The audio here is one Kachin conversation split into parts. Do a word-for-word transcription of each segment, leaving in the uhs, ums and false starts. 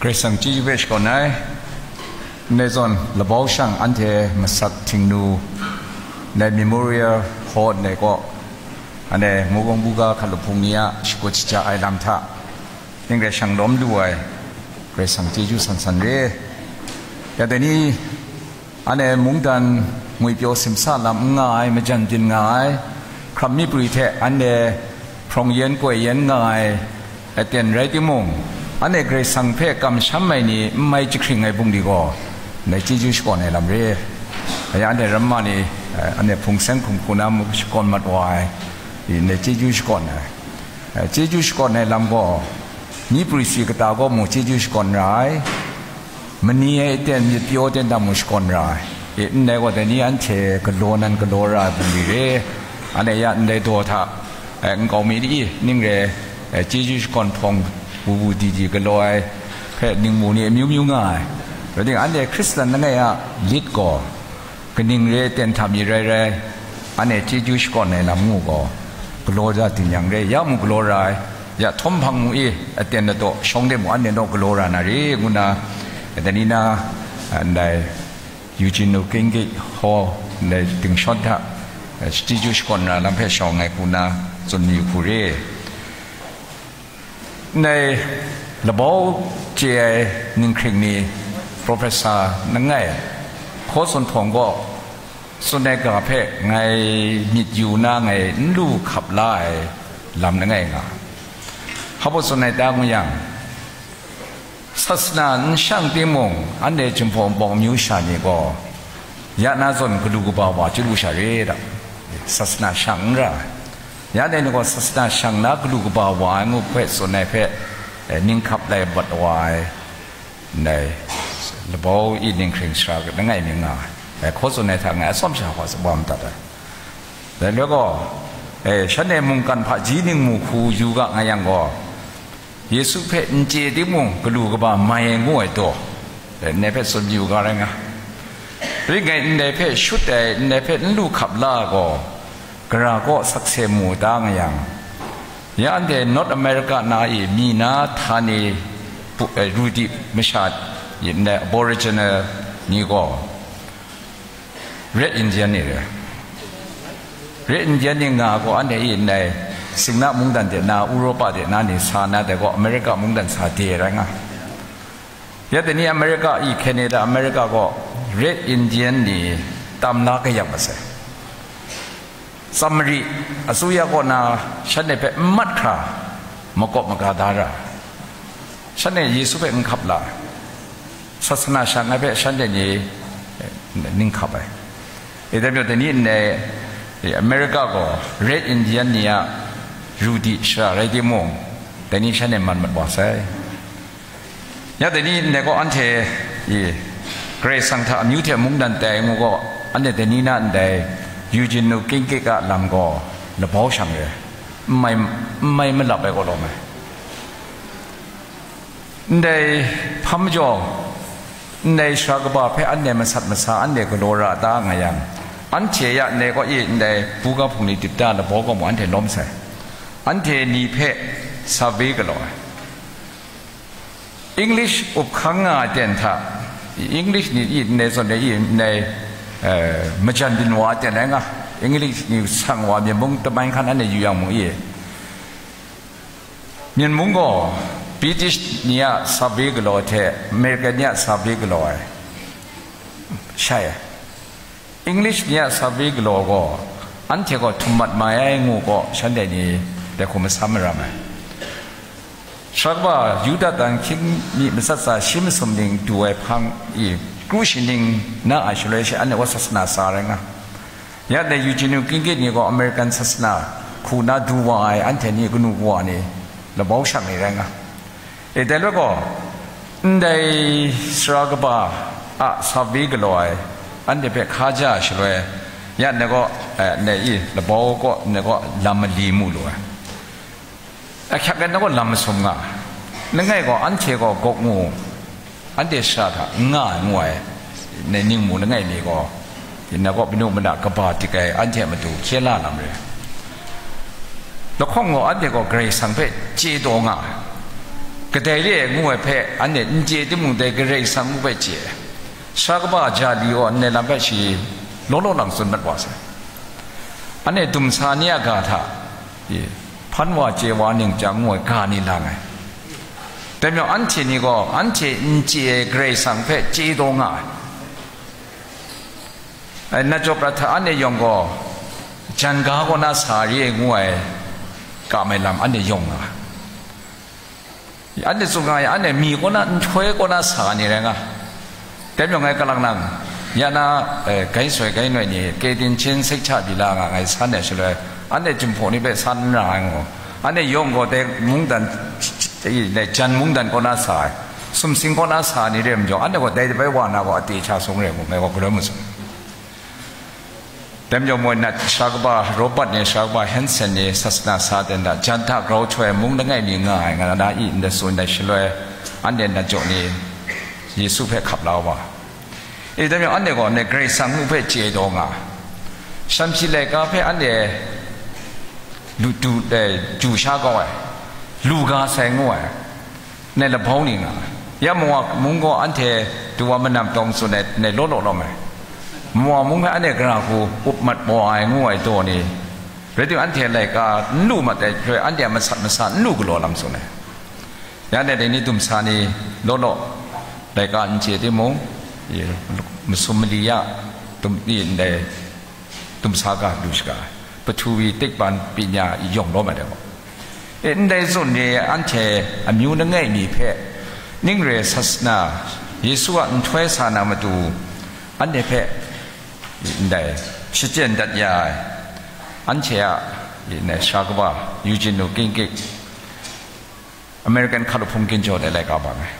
Karai Kasang chyeju hpe shakawn ai. Ndai zawn labau shang anhte masat htingnu, ndai Memorial Hall ndai kaw, anhte mungkawng buga hkalup hpung ni a shakut shaja ai lam hta, ning rai shang lawm lu ai, Karai Kasang chyeju san san re. Ya dai ni, anhte mungdan ngwipyaw simsa lam n nga ai, majan byin nga ai, hkram myi prwi hte anhte hprawng yen koi yen nga ai aten rai timung, anhte Karai Kasang hpe kamsham ai ni n mai jahkring ai bungli gaw, ndai chyeju shakawn ai lam re. Aya anhte ramma ni, eh, anhte hpung seng hkum hku na mu shakawn mat wa ai, i ndai chyeju shakawn ai. Eh, chyeju shakawn ai lam gaw, myi prwi si kata gaw mu chyeju shakawn ra ai. Mani e aten myit pyaw ten dang mu shakawn ra ai. E, ndai gaw dai ni anhte galaw nan galaw ra ai bungli re. Anhte ya ndai daw hta, eh, nkau mi ni, ning re, eh, chyeju shakawn hpawng wu wu di di galaw ai hpe ningmu ni amyu myu nga ai. Rai timung, anhte Hkristan langai a lit gaw, kaning re ai aten hta mi rai rai, anhte chyeju shakawn ai lam ngu gaw, galaw da ding yang re, ya mu galaw ra ai, ya htawm hpang mu i, aten ladaw shawng de mu anhte naw galaw ra na re, ngu na, dai ni na, ndai Eugene King Gate Hall, ndai dingshawn hta, chyeju shakawn ra lam hpe shawng ai hku na, tsun mayu hku re. Ndai labau chye ai ninghkring ni, professor langai, hkaw tsun hpawng gaw, tsun ai ga hpe ngai myit yu na ngai n lu hkap la ai lam langai nga. Hpa baw tsun ai ta ngu yang, sasana n shang timung, anhte Jinghpaw Wunpawng amyu sha ni gaw, ya na zawn galu kaba wa chyalu sha re da, sasana shang n ra ai. Ya dai ni gaw sasana shang na galu kaba wa ai ngu hpe tsun ai hpe, eh, ning hkap lai mat wa ai, ndai labau i ninghkring sara langai mi nga ai, eh, hkaw tsun ai hta ngai atsawm sha hkawm sa wa madat ai. Dai le gaw, eh, shanhte mungkan hpaji ningmu hku yu ga nga yang gaw, Yesu hpe n chye timung galu kaba mai ai ngu ai daw, ndai hpe tsun yu ga rai nga. Ring ngai, ndai hpe shut ai, ndai hpe n lu hkap la ai gaw, gara kaw sakse mu ta nga yang, ya anhte North America na i mi na hta ni pu-, eh, ru di masha, ndai Aboriginal ni gaw, Red Indian ni re. Red Indian ni nga gaw anhte i ndai Singna mungdan de na, Europa de na ni sa na dai gaw, America mungdan sa de rai nga. Ya dai ni America i, Canada, America gaw Red Indian ni tam la kayap masai. Tsam mari, asuya kaw na shanhte hpe n mat hkra, makawp maga da ra, shanhte Yesu hpe n hkap la, sasana shang ai hpe shanhte ni, eh, ning hkap ai. E, dai majaw, dai ni ndai, eh, America gaw Red Indian ni a ru di shara rai timung, dai ni shanhte man mat wa sai. Ya dai ni ndai gaw anhte, i, Karai Kasang hta amyu hte mungdan tai ngu gaw, anhte dai ni na ndai Eugene King Gate a lam gaw labau shang re, n mai, n mai malap ai gaw lawm ai. Ndai hpa majaw, ndai sara kaba hpe anhte masat masa anhte galaw ra da nga yang, anhte ya ndai kaw i ndai buga hpung ni dip da labau gaw mu anhte lawm sai. Anhte ni hpe survey galaw ai. English up hkang nga ai ten hta, English ni i ndai zawn de i ndai, eh, majan byin wa ai ten ai nga, English ni sang wa Myen mung tamai hkan anhte yu yang mu i, Myen mung gaw British ni a survey galaw hte American ni a survey galaw ai shai ai. English ni a survey galaw gaw, anhte gaw htum mat mai ai ngu gaw, shanhte ni dai hku masam maram ai. Sara kaba Yuda dan hkying mi matsat tsa shi masum ning du ai hpang i, kru shi ning na ai shaloi she, anhte gaw sasana sa rai nga. Ya dai Eugene King Gate ni gaw American sasana hku na du wa ai anhte ni kanu kawa ni labau shang ni rai nga. E, dai loi gaw, ndai sara kaba a survey galaw ai, anhte hpe hkaja shaloi, ya ndai gaw, eh, ndai i labau gaw, ndai gaw lam mali mu lu ai. Ahkyak ai, ndai gaw lam masum nga ai. Langai gaw, anhte gaw gawk ngu, anhte sara hta n nga ai ngu ai, ndai ningmu langai mi gaw, Tinang gaw manu mana kaba dik ai anhte a matu hkye la lam re. Lahkawng gaw anhte gaw Karai Kasang hpe chye taw nga ai. Kadai re ai ngu ai hpe, anhte n chye timung, dai Karai Kasang ngu hpe chye ai. Sara kaba ja li gaw, ndai lam hpe shi law law lang tsun mat wa sai. Anhte dumsa ni a ga hta, e, hpan wa chye wa ning chyang ngu ai ga ni lang ai. Dai majaw, anhte ni gaw, anhte n chye ai Karai Kasang hpe chye taw nga ai. Ai, na jaw prat hta anhte yawng gaw, jan ga kaw na sa re ai ngu ai, kam ai lam anhte yawng nga ai. Anhte tsun nga ai, anhte mi kaw na, nhtoi kaw na sa ni rai nga. Dai majaw ngai kalang nang, ya na, eh, gai soi gai noi ni, ke din chin sek hta bi la nga ngai san ai shaloi, anhte Jinghpaw ni hpe san n ra ai ngu. Anhte yawng gaw dai mungdan, dai jan mungdan kaw na sa ai, sumsing kaw na sa ni re majaw, anhte gaw dai bai wa na gaw ate sha sung re ngu, ngai gaw galoi mu sung. Dai majaw moi nat sara kaba Robert ni, sara kaba Hanson ni, sasana sa ten da, jan hta grau htoi ai mung langai mi nga ai, nga na i ndai tsun dai shaloi, anhte nat jaw ni Yesu hpe hkap la wa. E, dai majaw anhte gaw ndai Karai Kasang ngu hpe chye taw nga. Shanhpyi laika hpe anhte lu du, eh, ju sha kau ai, lu ga sai ngu ai. Ndai labau ni nga ai. Ya mung wa mung gaw anhte du wa manam tawng tsun ai, ndai law law lawm ai. Mung wa mung hpe anhte gara hku up mat maw ai ngu ai daw ni, rai timung, anhte laika n lu mat ai hpe, anhte a masat masa n lu galaw lam tsun ai. Ya ndai dai ni dumsa ni law law, laika n chye timung, i, masum mali ya, dum, i, ndai dumsa ga lu shaga ai, pathu wi tikban pinya yawng lawm ai dai gaw. E, ndai zawn ni anhte amyu langai mi hpe, ning re sasana, Yesu a nhtoi sa na matu, anhte hpe ndai shachyen dat ya ai, anhte a, ndai sara kaba Eugene Kingi, American hkalup hpung ginjaw de laika bang ai.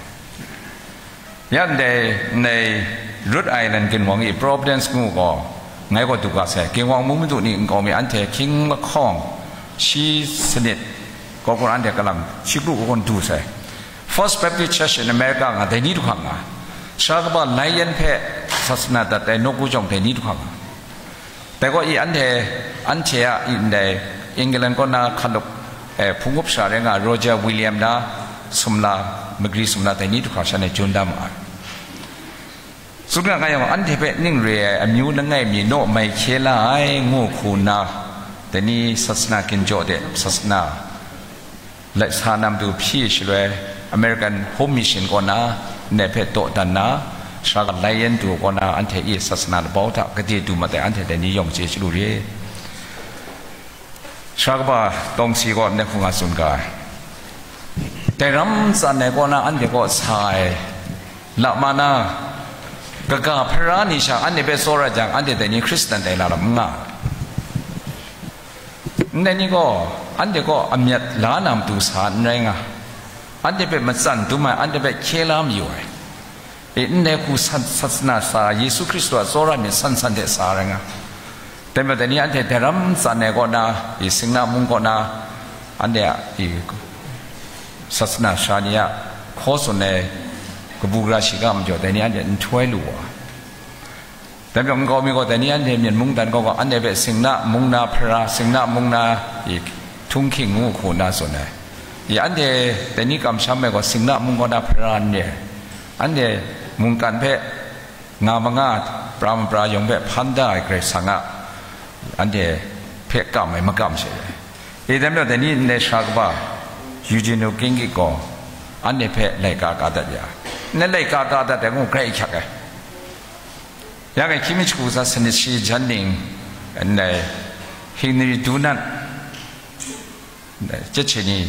Ya ndai, ndai Rhode Island ginwang e Providence ngu gaw, ngai gaw du ga sai, ginwang mung madu ni nkau mi anhte hkying lahkawng, shi sanit, kaw kun anhte kalang, shi kru kaw kun du sai. First Baptist Church in America nga, dai ni du hkang nga. Sara kaba Lyon hpe sasana dat ai nawku jawng dai ni du hkang nga. Dai gaw i anhte, anhte a i ndai England kaw na hkalup, eh, hpung up sara rai nga Roger William na sumla, magri sumla dai ni du hkra sha ni jun da ma ai. Tsun nga nga yang, anhte hpe ning re ai amyu langai mi naw mai hkye la ai ngu hku nna, dai ni sasana ginjaw de sasana Laika sa na matu hpyi shaloi, American Home Mission kaw na, ndai hpe dawdan na, sara ga Lyon du kaw na, anhte e sasana labau hta gade du mat ai anhte dai ni yawng chye chyalu re. Sara kaba Tawngsi gaw ndai hku nga tsun ga ai. Dai ram tsan ai kaw na anhte kaw sa ai, lama na, kaga hpara ni sha anhte hpe tsawra jang, anhte dai ni Hkristan dai la lam n nga. Ndai ni gaw, anhte kaw amyat la na matu sa n rai nga, anhte hpe matsan dum ai, anhte hpe hkye la mayu ai. E, ndai hku san, sasana sa, Yesu Hkristu a tsawra myit san san hte sa rai nga. Dai majaw, dai ni anhte dai ram tsan ai kaw na, e, Singna mung kaw na, anhte a, e, sasana sara ni a hkaw tsun ai kabu gara shiga majaw, dai ni anhte nhtoi lu wa. Dai majaw nkau mi gaw, dai ni anhte Myen mungdan kaw gaw, anhte hpe Singna mung na hpara, Singna mung na, i, htunghking ngu hku nna tsun ai. I, anhte dai ni kamsham ai gaw, Singna mung kaw na hpara n re ai. Anhte mungkan hpe nga manga, pra mapra yawng hpe hpan da ai Karai Kasang a, anhte hpe kam ai makam she ai. I, dai majaw, dai ni ndai sara kaba Eugene Kingi gaw, anhte hpe laika ka dat ya. Ndai laika ka dat ai ngu grai hkyak ai. Ya ngai hkying mi shagu tsa sanit shi jan ning, ndai Henry Dunant, ndai Chyet Shani,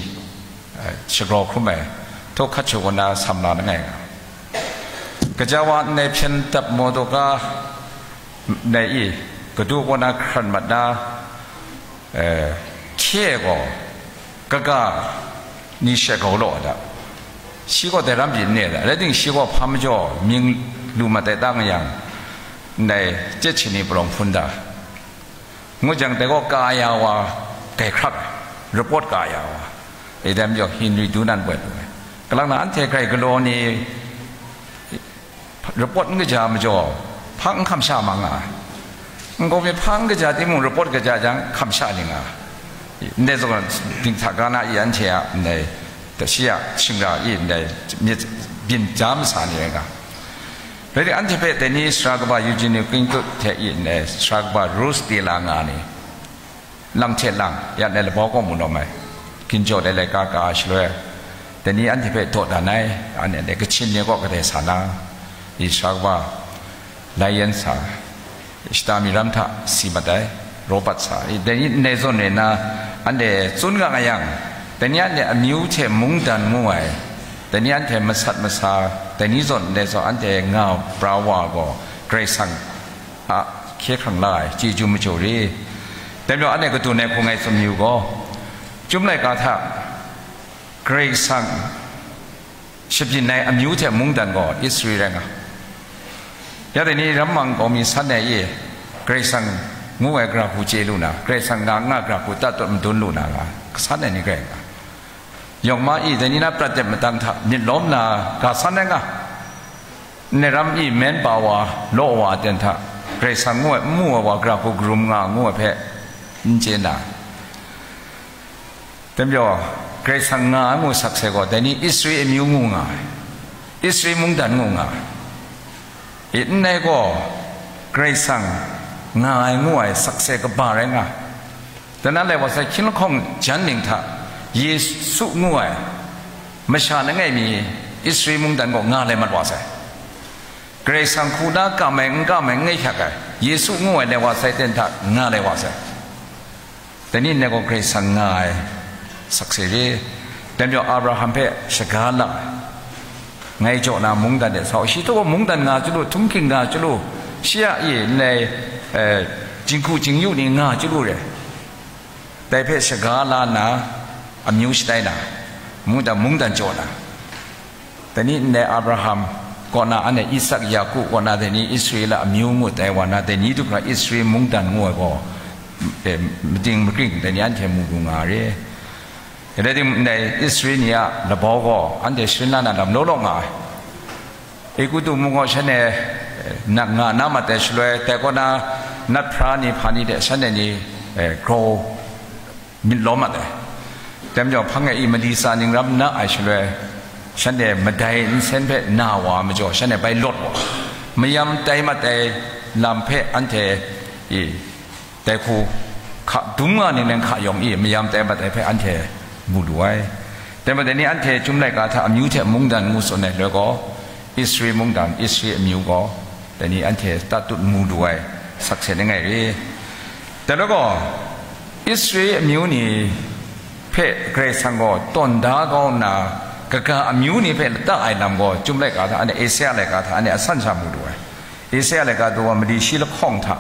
eh, shagrau hkrum ai, htaw hkat shagu na sam la langai nga. Gaja wa ndai hpyen dap maw daw ga, ndai i, kadu kaw na hkran mat na, eh, hkye gaw, kaga ni she grau law ai da. Shi gaw dai ram pyi n ne da. Rai timung, shi gaw hpa majaw mying lu mat ai ta nga yang, ndai Chyet Shani palawng hpun da. Ngu jang, dai gaw ka ya wa, grai hkrak ai, report ka ya wa. E, dai majaw, Henry Dunant poi lu ai. Kalang na anhte grai galaw ni, report n kaja majaw, hpang n hkam sha ma nga ai. Nkau mi hpang n kaja timung, report kaja jang, hkam sha ni nga ai. Ndai zawn, dinghta ga na i anhte a, ndai shi a shingra i ndai myit byin ja masa ni rai nga. Rai anhte hpe dai ni sara kaba Eugene King Tut hte i ndai sara kaba Rose Taylor nga ni, lang hte lang, ya ndai labau kaw mu lawm ai, ginjaw dai laika ka shaloi, dai ni anhte hpe dawdan ai, anhte dai Kachin ni kaw kadai sa na, i sara kaba Lion sa, shata mi ram hta si mat ai, Robert sa, dai ni ndai zawn re na, anhte tsun nga nga yang, dai ni anhte amyu hte mungdan ngu ai, dai ni anhte masat masa, dai ni zawn ndai zawn anhte nga pra wa gaw, Karai Kasang a hkye hkrang la ai, chyeju majaw re. Dai majaw anhte kadun ai hku ngai tsun mayu gaw, Chyum laika hta Karai Kasang shabyin ai amyu hte mungdan gaw Israel rai nga. Ya dai ni ram mang kau mi san ai e, Karai Kasang ngu ai gara hku chye lu na, Karai Kasang nga nga gara hku tatut madun lu na nga, kasan ai ni rai nga. Yawng ma i dai ni na prat dep matang hta myit lawm na ga san ai nga. Ndai ram i men pa wa, law wa ten hta, Karai Kasang ngu ai, n mu ai wa gara hku karum nga ngu ai hpe n chye na. Dai majaw, Karai Kasang nga ai ngu sakse gaw, dai ni Israel amyu ngu nga ai, Israel mungdan ngu nga ai. I, ndai gaw, Karai Kasang nga ai ngu ai sakse kaba rai nga ai. Dai na lai wa sai, hkying lahkawng jan ning hta, Yesu ngu ai masha langai mi Israel mungdan gaw nga lai mat wa sai. Karai Kasang hku na kam ai, n kam ai, n ngaihkyak ai, Yesu ngu ai lai wa sai ten hta nga lai wa sai. Dai ni ndai gaw Karai Kasang nga ai sakse re. Dai majaw Abraham hpe shaga la ai, ngai jaw na mungdan de sa u, shi hta gaw mungdan nga chyalu, htunghking nga chyalu, shi a e ndai, eh, jinghku jingyu ni nga chyalu re. Dai hpe shaga la nna, amyu shatai na, mungdan, mungdan jaw na. Dai ni ndai Abraham kaw na, anhte Isak, Yaku kaw na, dai ni Israela amyu ngut ai wa na, dai ni du hkra Israel mungdan ngu ai gaw, e, mating makring dai ni anhte mu lu nga re. Rai timung, ndai Israel ni a labau gaw anhte sharin la na lam law law nga ai. Egutu mung gaw shanhte, e, nat nga na mat ai shaloi, dai kaw na nat hpra ni hpa ni de shanhte ni, e, grau myit lawm mat ai. Dai majaw, hpang e i mali tsa ning ram na ai shaloi, shanhte madai nsen hpe na wa majaw, shanhte bai lawt wa, mayam tai mat ai lam hpe anhte i dai hku hka dum nga ning ning hka yawng i mayam tai mat ai hpe anhte mu lu ai. Dai majaw, dai ni anhte Chyum laika hta amyu hte mungdan ngu tsun ai shaloi gaw, Israel mungdan, Israel amyu gaw, dai ni anhte tatut mu lu ai sakse langai re. Dai law gaw, Israel amyu ni hpe Karai Kasang gaw tawn da kau nna, kaga amyu ni hpe lata ai lam gaw, Chyum laika hta, anhte Esaia laika hta, anhte asan sha mu lu ai. Esaia laika du wa mali shi lahkawng hta,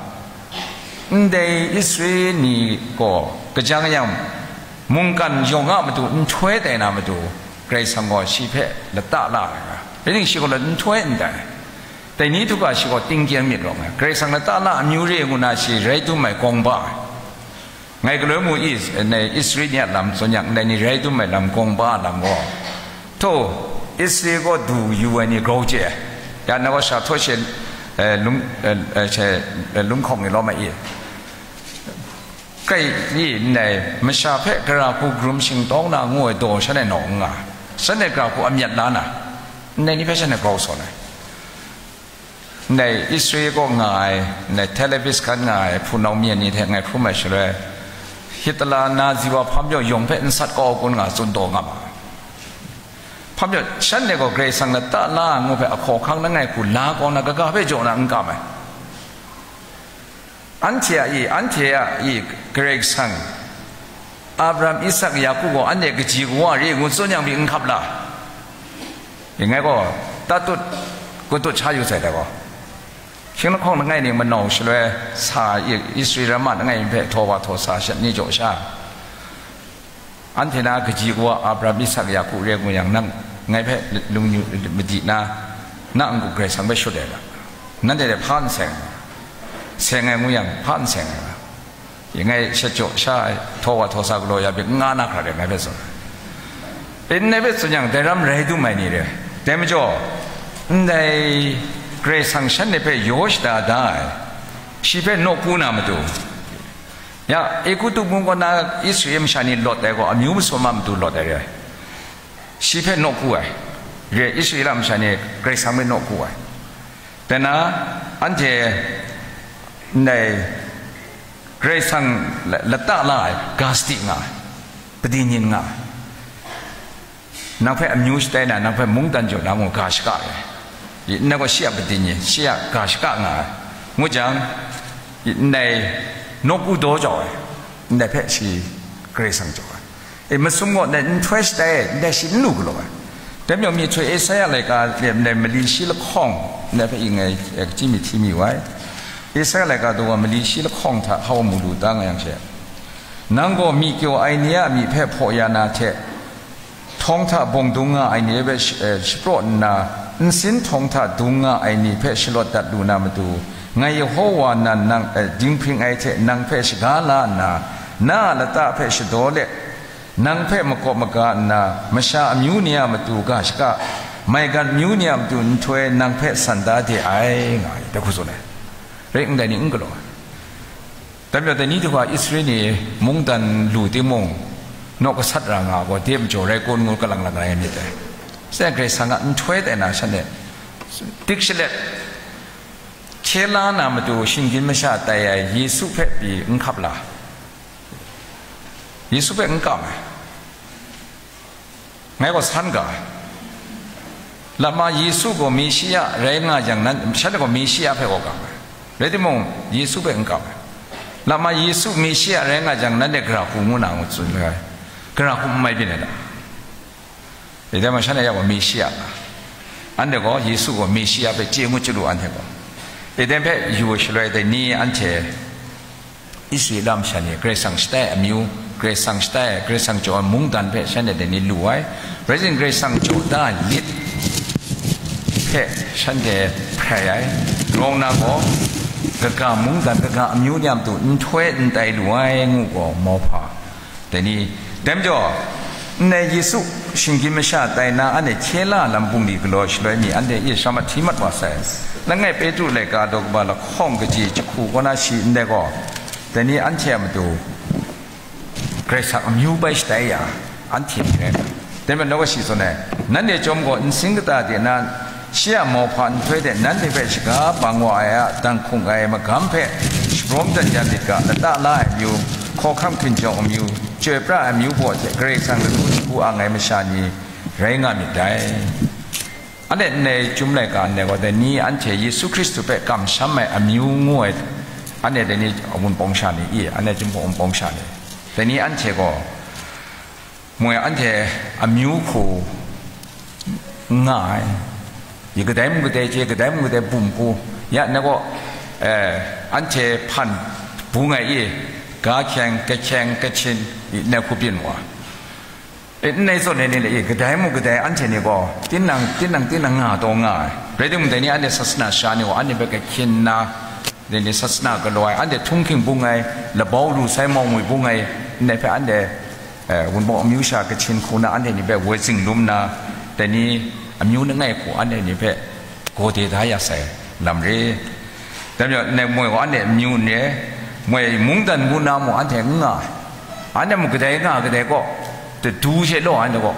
ndai Israel ni gaw kajang yang, mungkan yawng a matu nhtoi tai na matu, Karai Kasang gaw shi hpe lata la ai nga, rai timung, shi gaw nhtoi n tai. Dai ni hta ga shi gaw tingkyeng myit rawng ai. Karai Kasang lata la amyu re ngu na shi rai dum ai kawng ba ai. Ngai galoi mu i, ndai Israel ni a lam tsun yang, ndai ni rai dum ai lam kawng ba a lam gaw, htaw, Israel gaw du yu ai ni grau chye ai. Ya na gaw sha htaw she, eh, lung, eh, eh, she, eh, lung hkawng ni lawm ai i. Kai ni ndai masha hpe gara hku karum shingtawng na ngu ai daw shanhte nawng n nga, shanhte gara hku amyat la na, ndai ni hpe shanhte grau sawn ai. Ndai Israel kaw nga ai, ndai Tel Aviv hkan nga ai hpunau myen ni hte ngai hkrum ai shaloi, Hitler Nazi wa hpa majaw yawng hpe n sat kau kun nga tsun taw nga ma ai. Hpa majaw, shanhte gaw Karai Kasang lata la ai ngu hpe ahkaw ahkang langai hku la kau na, kaga hpe jaw na n kam ai. Anhte a i, anhte a i, Karai Kasang, Abraham, Isak, Yaku gaw anhte kaji kawa re ngu tsun yang pyi n hkap la? I ngai gaw, tatut, kutut sha yu sai dai gaw. Hkying lahkawng langai ning manau shaloi sa i, Israel ramma langai hpe htaw wa htaw sa shat ni jaw sha, anhte na kaji kawa Abraham, Isak, Yaku re ngu yang, nang ngai hpe lungyu madi na, na n-gu Karai Kasang hpe shut ai ga, nanhte hte hpa n seng ai, seng ai ngu yang, hpa n seng ai ga, ngai shat jaw sha ai, htaw wa htaw sa galaw ya pyi n nga na hkra de, ngai hpe tsun ai. Ndai hpe tsun yang, dai ram rai dum ai ni re, dai majaw, ndai Karai Kasang shanhte hpe yaw shada da ai, shi hpe nawku na matu, ya, Egutu mung kaw na Israel masha ni lawt ai gaw, amyu masum a matu lawt ai re ai. Shi hpe nawku ai, re Israela masha ni Karai Kasang hpe nawku ai. Dai na, anhte ndai Karai Kasang la- lata la ai ga sadi nga ai, padi nyin nga ai. Nang hpe amyu shatai na, nang hpe mungdan jaw na mung ga shaka ai. Ndai gaw shi a padi nyin, shi a ga shaka nga ai. Ngu jang, ndai nawku daw jau ai, ndai hpe shi Karai Kasang jaw ai. E, masum gaw ndai nhtoi shatai ai, ndai shi n lu galaw ai. Dai majaw myihtoi Esaia laika e ndai mali shi lahkawng, ndai hpe ing ai, e, kaji mi hti mi wa ai. Esaia laika daw wa mali shi lahkawng hta hkau mu lu da nga yang she, nang gaw myi kyaw ai ni a myi hpe hpaw ya na hte, htawng hta bawng dung nga ai ni hpe sh- e, shapraw nna, nsin htawng hta dung nga ai ni hpe shalawt dat lu na matu, ngai Yehova nan nang, e, dinghpring ai hte nang hpe shaga la nna, na a lata hpe shadaw let, nang hpe makawp maga nna, masha amyu ni a matu ga shaka, maigan amyu ni a matu nhtoi nang hpe san da de ai, nga ai, dai hku tsun ai. Rai ndai ni n galaw ai. Dai majaw, dai ni hte wa Israel ni mungdan lu timung, naw gasat ra nga gaw, de majaw rai kun ngu kalang lang rai myit dai. Sai Karai Kasang a nhtoi tai na shanhte, dik shalet, hkye la na matu shinggyim masha tai ai Yesu hpe pyi n hkap la, Yesu hpe n kam ai. Ngai gaw san ga ai. Lama Yesu gaw Meshia rai nga yang, nan shanhte gaw Meshia hpe gaw kam ai. Rai timung, Yesu hpe n kam ai. Lama Yesu Meshia rai nga yang, nanhte gara hku ngu na ngu tsun ai. Gara hku n mai byin ai ta? E, dai ma shanhte ya gaw Meshia nga. Anhte gaw Yesu gaw Meshia hpe chye ngu chye lu, anhte gaw. E, dai hpe yu ai shaloi, dai ni anhte Israela masha ni Karai Kasang shatai ai amyu, Karai Kasang shatai ai, Karai Kasang jaw ai mungdan hpe shanhte dai ni lu ai, rai timung, Karai Kasang jaw da ai lit hpe shanhte hprai ai, grau nna gaw, kaga mungdan, kaga amyu ni a matu nhtoi n tai lu ai ngu gaw, mauhpa Dai ni, dai majaw, ndai Yesu shinggyim masha tai na, anhte hkye la lam bungli galaw shaloi mi, anhte e sham ahti mat wa sai. Langai Petru laika daw kaba lahkawng kaji jahku kaw na shi ndai gaw, dai ni anhte a matu Karai Kasang amyu bai shatai ya, anhte ni rai. Dai majaw, naw gaw shi tsun ai, nanhte chyawm gaw nsin kata de na, shi a mauhpa nhtoi hte nanhte hpe shaga bang wa ai a, dan hkung ai magam hpe shabrawng dat ya myit ga, lata la ai amyu, hkawhkam hkinjawng amyu, chyoi pra ai amyu baw hte Karai Kasang lanu shagu ang ai masha ni rai nga myit dai. Anhte ndai Chyum laika ndai gaw, dai ni anhte Yesu Hkristu hpe kamsham ai amyu ngu ai, anhte dai ni wunpawng sha ni i, anhte Chyum hpawng wunpawng sha ni, dai ni anhte gaw, moi anhte amyu hku n nga ai. I kadai mung kadai chye, kadai mung kadai bum hku, ya na gaw, eh, anhte hpan bung ai i, ga hkyeng, kahkyeng, kahchin, i na hku byin wa. E, n nai zawn ai ni le, i kadai mung kadai anhte ni gaw, tinang, tinang, tinang nga taw nga ai. Rai timung, dai ni anhte sasana sha ni gaw, anhte hpe kahkyin nna, dai ni sasana galaw ai, anhte htunghking bung ai, labau lu sai mawng ngwi bung ai, ndai hpe anhte, eh, wunpawng amyu sha kahchin hku na anhte ni hpe woi zinglum nna, dai ni amyu langai hku anhte ni hpe gaw de da ya sai lam re. Dai majaw, ndai moi gaw anhte amyu n re, moi mungdan ngu na mung anhte n nga ai. Anhte mung kadai nga kadai kaw, tadu hte law anhte gaw,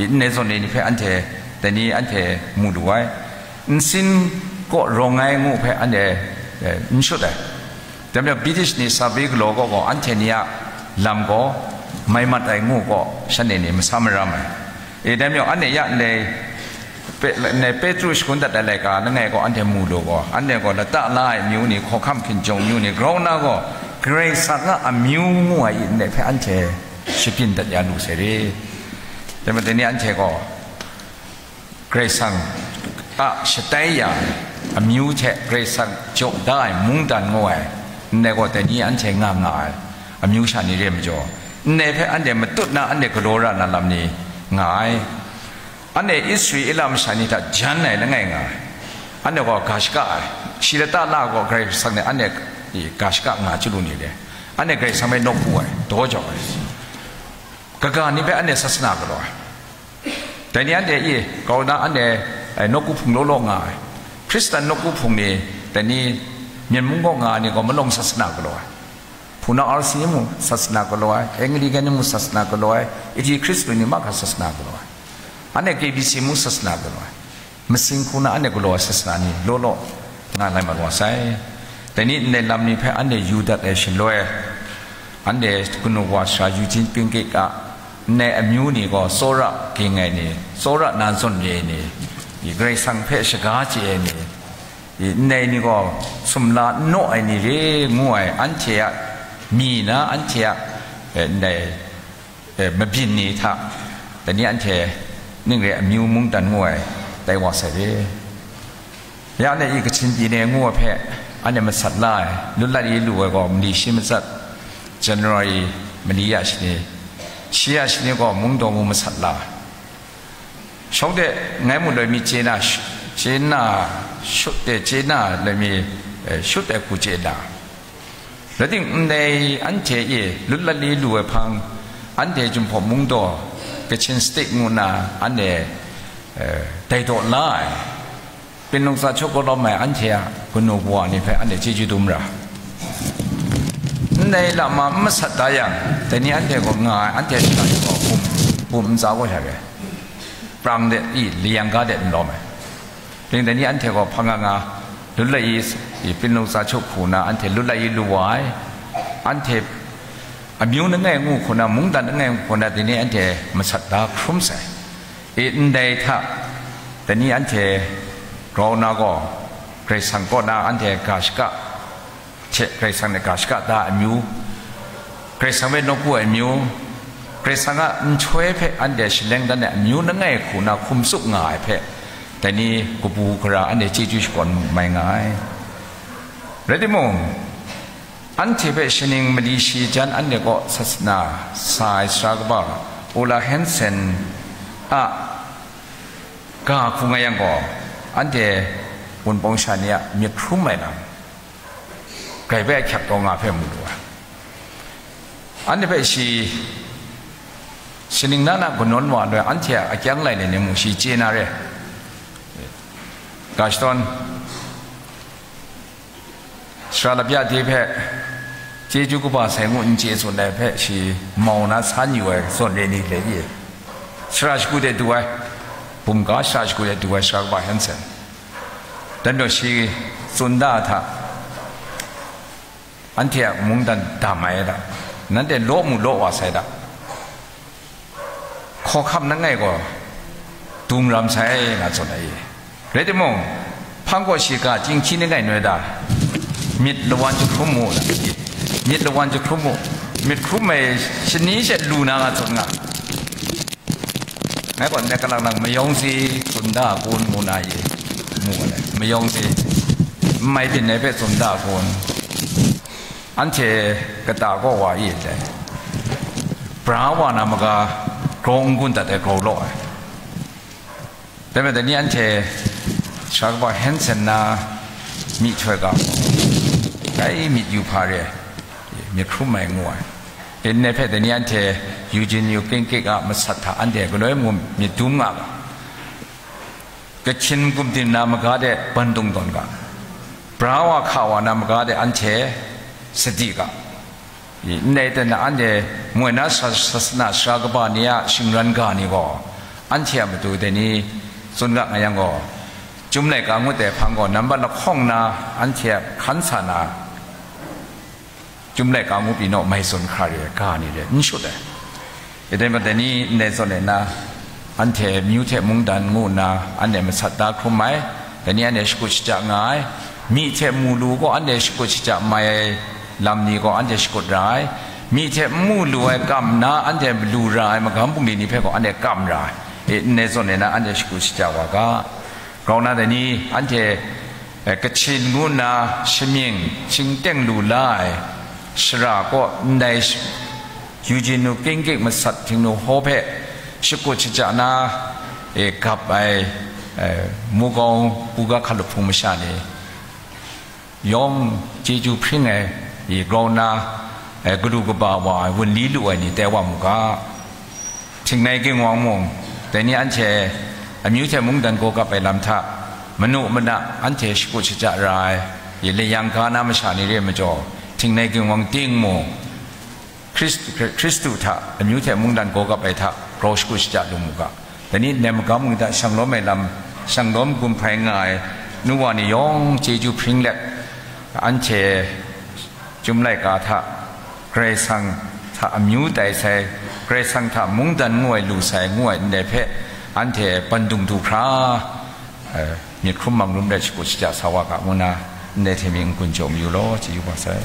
i ndai zawn e ni hpe anhte, dai ni anhte mu lu ai. Nsin kaw rawng ai ngu hpe anhte, eh, n shut ai. Dai majaw, British ni sa bi galaw gaw, gaw, anhte ni a lam gaw mai mat ai ngu gaw, shanhte ni masam maram ai. E, dai majaw, anhte ya ndai Pe-, ndai Petru shangun dat ai laika langai gaw, anhte mu lu gaw, anhte gaw lata la ai amyu ni, hkawhkam hkinjawng amyu ni, grau nna gaw, Karai Kasang a amyu ngu ai ndai hpe anhte shabyin dat ya lu sai re. Dai majaw, dai ni anhte gaw, Karai Kasang a shatai ya ai amyu hte Karai Kasang jaw da ai mungdan ngu ai, ndai gaw dai ni anhte nga nga ai amyu sha ni re majaw, ndai hpe anhte matut na anhte galaw ra na lam ni nga ai. Anhte Israela masha ni hta jan ai langai nga ai. Anhte gaw ga shaka ai. Shi lata la gaw Karai Kasang ni anhte ga shaka nga chyalu ni le, anhte Karai Kasang hpe nawku ai, daw jau ai. Kaga ni hpe anhte sasana galaw ai. Dai ni anhte e, grau nna anhte, eh, nawku hpung law law nga ai. Hkristan nawku hpung ni, dai ni, Myen mung kaw nga ai ni gaw malawng sasana galaw ai. Hpunau R C ni mung sasana galaw ai, Anglican ni mung sasana galaw ai, Iti Hkristu ni mahkra sasana galaw ai. Anhte K B C mung sasana galaw ai, masing hku na anhte galaw ai sasana ni law law nga lai mat wa sai. Dai ni ndai lam ni hpe anhte yu dat ai shaloi, anhte kanu wa sara Eugene Gingrich a ndai amyu ni gaw tsawra ging ai ni, tsawra na zawn re ai ni, Karai Kasang hpe shaga chye ai ni, ndai ni gaw sumla n naw ai ni re ngu ai, anhte a myi na anhte a, eh, ndai, eh, mabyin ni hta, dai ni anhte ning re amyu mungdan ngu ai, tai wa sai re. Ya anhte i Kachin pyi ne ngu ai hpe, anhte masat la ai, lut lat i lu ai gaw, mali shi matsat, January mali ya shani, shi ya shani gaw mungdaw mu masat la ai. Shawng de ngai mu loi mi chye na, sh-, chye na, shut de chye na loi mi, eh, shut ai hku chye na. Rai timung, ndai anhte e lut lat li lu ai hpang, anhte Jinghpaw Mungdaw, Kachin State ngu na anhte, eh, dai daw la ai, Pinlung Tsa Hkyaw kau lawm ai anhte a kanu kawa ni hpe anhte chyeju dum ra. Ndai lam a n masat da yang, dai ni anhte gaw nga ai, anhte shara gaw bum, bum ntsa gaw sha re. Prang de i, layang ga de n lawm ai. Ring dai ni anhte gaw hpang nga nga, lut la i, i Pinlung Tsa Hkyaw hku na anhte lut la i lu wa ai. Anhte amyu langai ngu hku na, mungdan langai ngu hku na, dai ni anhte masat da hkrum sai. I ndai hta, dai ni anhte grau na gaw, Karai Kasang kaw na anhte ga shaka, hte Karai Kasang hte ga shaka da amyu, Karai Kasang hpe nawku ai amyu, Karai Kasang a nhtoi hpe anhte shaleng dan ai amyu langai hku na hkum tsup nga ai hpe, dai ni kabu gara anhte chyeju shakawn mai nga ai. Rai timung, anhte hpe shaning mali shi jan anhte kaw sasana sa ai sara kaba Ola Hanson a ga hku nga yang gaw, anhte Wunpawng sha ni a myit hkrum ai lam, grai bai ahkyak taw nga hpe mu lu ai. Anhte hpe shi shaning na na kanawn wa loi anhte a akyang lai ni mung shi chye na re. Ga shadawn, sara lapya de hpe chyeju kaba sai ngu n chye tsun ai hpe shi mau na san yu ai zawn re ni le ye. Sara shagu de du ai, bumga sara shagu de du ai sara kaba Hanson. Dan maw shi tsun da hta, anhte a mungdan dam ai da, nanhte law mu law wa sai da, hkawhkam langai gaw dung ram sai nga tsun ai. Rai timung, hpang gaw shi ga chyinghkyi langai noi da, myit lawan jahkrum mu, myit lawan jahkrum mu, myit hkrum ai shani she lu na nga tsun nga. Ngai gaw ndai kalang nang mayawng si tsun da kun ngu na ye, mu ai, mayawng si n mai byin ai hpe tsun da kun. Anhte kata kaw wa i ndai, bra wa na maga grau n gun dat ai grau law ai. Dai majaw, dai ni anhte sara kaba Hanson na myihtoi ga, dai myit yu hpa re, myit hkrum ai ngu ai. Ndai hpe dai ni anhte Eugene Gingrich a masat hta anhte galoi mung myit dum nga ga. Kachin gumdin na maga de bandung tawn ga. Bra wa hka wa na maga de anhte sadi ga. Ndai hte na anhte moi na sa-, sasana sara kaba ni a shingran ga ni gaw, anhte a matu dai ni tsun ga nga yang gaw, Chyum laika ngut ai hpang gaw nambat lahkawng na anhte a hkan sa na, Chyum laika ngu pyi naw mai tsun hkra re ai ga ni re n shut ai. Dai majaw dai ni ndai zawn e na, anhte myu hte mungdan ngu nna anhte masat da hkrum ai, dai ni anhte shakut shaja nga ai, myi hte mu lu gaw anhte shakut shaja mai ai lam ni gaw anhte shakut ra ai, myi hte n mu lu ai kam nna anhte malu ra ai magam bungli ni hpe gaw anhte kam ra ai, e, ndai zawn e na anhte shakut shaja wa ga. Grau na dai ni, anhte, eh, Kachin ngu nna shamying shingteng lu la ai shara kaw ndai sh-, Eugene Gingrich masat Htingnu hkaw hpe shakut shaja na, eh, gap ai, eh, Mugau buga hkalup hpung masha ni yawng chyeju hpring ai, i grau na, eh, galu kaba wa ai, wunli lu ai ni tai wa mu ga. Htingnai ginwang mung, dai ni anhte amyu hte mungdan gaw gap ai lam hta, manu mana anhte shakut shaja ra ai, i layang ga na masha ni re ai majaw, htingnai ginwang ting mung, Hkris-, Hkristu hta amyu hte mungdan gaw gap ai hta grau shakut shaja lu mu ga. Dai ni nnem magam ni hta shanglawm ai lam, shanglawm gumhpai nga ai nu wa ni yawng chyeju hpring let, anhte Chyum laika hta, Karai Kasang hta amyu tai sai, Karai Kasang hta mungdan ngu ai lu sai ngu ai ndai hpe, anhte bandung du hkra, eh, myit hkrum mangrum rai shakut shaja sa wa ga ngu na, ndai hte myi n-gun jaw mayu law, chyeju wa sai.